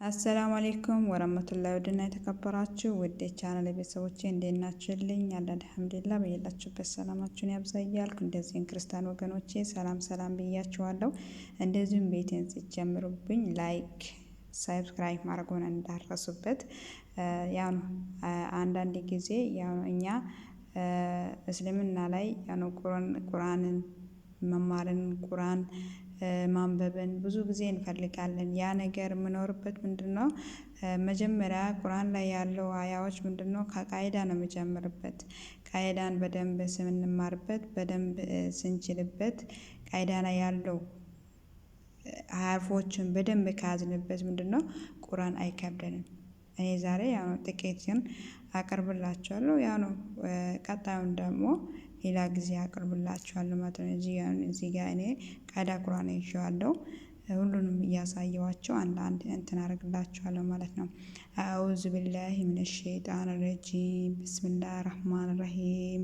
السلام عليكم ورحمة الله ውድና የተከበራችሁ ውድ የቻናል ቤተሰቦቼ እንዴት ናችሁልኝ? አለ الحمد لله። በያላችሁበት ሰላማችሁን ያብዛ እያልኩ እንደዚህም ክርስቲያን ወገኖቼ ሰላም ሰላም ብያችኋለሁ። እንደዚሁም ቤቴን ስትጀምሩብኝ like፣ subscribe ማድረጉን እንዳረሱበት። ያው ነው አንዳንድ ጊዜ ያው እኛ እስልምና ላይ ያው ነው ቁርአንን መማርን ቁርአን ማንበብን ብዙ ጊዜ እንፈልጋለን። ያ ነገር የምኖርበት ምንድነው? መጀመሪያ ቁርአን ላይ ያለው አያዎች ምንድነው? ከቃይዳ ነው የሚጀምርበት። ቃይዳን በደንብ ስንማርበት በደንብ ስንችልበት ቃይዳ ላይ ያለው ሀርፎችን በደንብ ከያዝንበት ምንድነው ቁርአን አይከብደንም። እኔ ዛሬ ያው ጥቂትን አቀርብላችኋለሁ። ያው ነው ቀጣዩን ደግሞ ሌላ ጊዜ አቅርብላችኋለሁ ማለት ነው። እዚህ ጋር እኔ ቃይዳ ቁርአን ይዤዋለሁ። ሁሉንም እያሳየዋቸው አንድ አንድ እንትን አደርግላችኋለሁ ማለት ነው። أعوذ بالله من الشيطان الرجيم بسم الله الرحمن الرحيم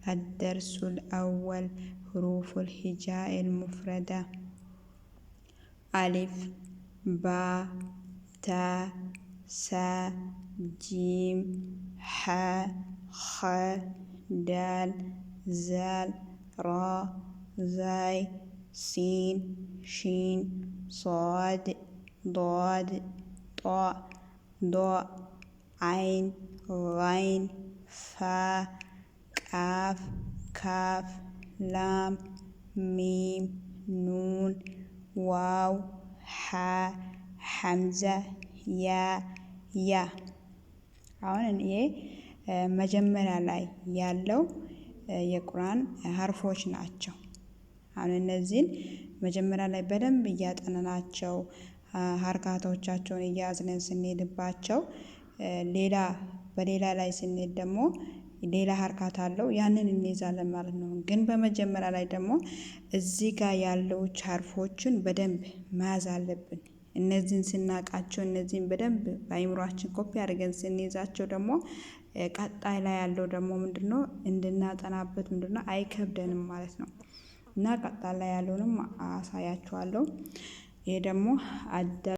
الدرس الأول حروف الهجاء المفردة ألف باء تاء سا جيم حاء خاء دال زال را زاي سين شين صاد ضاد طاء ضاء عين غين فا قاف كاف لام ميم نون واو حاء همزة ياء ያ። አሁን ይሄ መጀመሪያ ላይ ያለው የቁርአን ሀርፎች ናቸው። አሁን እነዚህን መጀመሪያ ላይ በደንብ እያጠነናቸው ሀርካቶቻቸውን እያዝነን ስንሄድባቸው ሌላ በሌላ ላይ ስንሄድ ደግሞ ሌላ ሀርካት አለው ያንን እንይዛለን ማለት ነው። ግን በመጀመሪያ ላይ ደግሞ እዚህ ጋር ያለው ሀርፎችን በደንብ መያዝ አለብን። እነዚህን ስናቃቸው እነዚህን በደንብ በአይምሯችን ኮፒ አድርገን ስንይዛቸው ደግሞ ቀጣይ ላይ ያለው ደግሞ ምንድነው እንድናጠናበት ምንድነው አይከብደንም ማለት ነው። እና ቀጣይ ላይ ያለውንም አሳያችኋለሁ። ይሄ ደግሞ